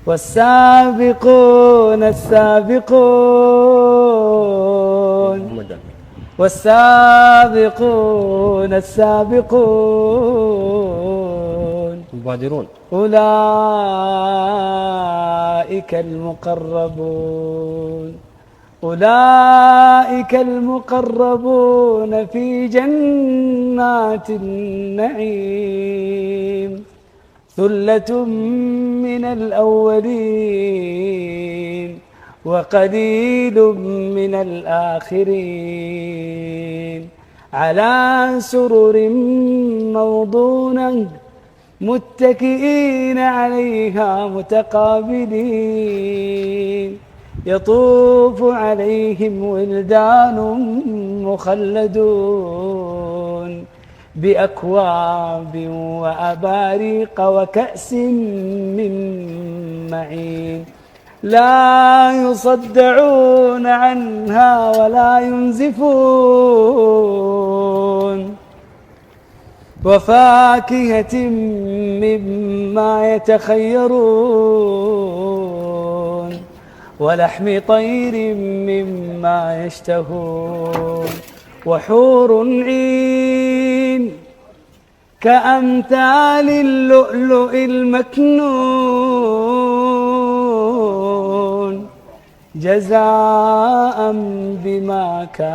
والسابقون السابقون والسابقون السابقون المبادرون أولئك المقربون أولئك المقربون في جنات النعيم ثلة من الأولين وقليل من الآخرين على سرر موضونة متكئين عليها متقابلين يطوف عليهم ولدان مخلدون بأكواب وأباريق وكأس من معين لا يصدعون عنها ولا ينزفون وفاكهة مما يتخيرون ولحم طير مما يشتهون وحور عين كأمثال اللؤلؤ المكنون جزاء بما كان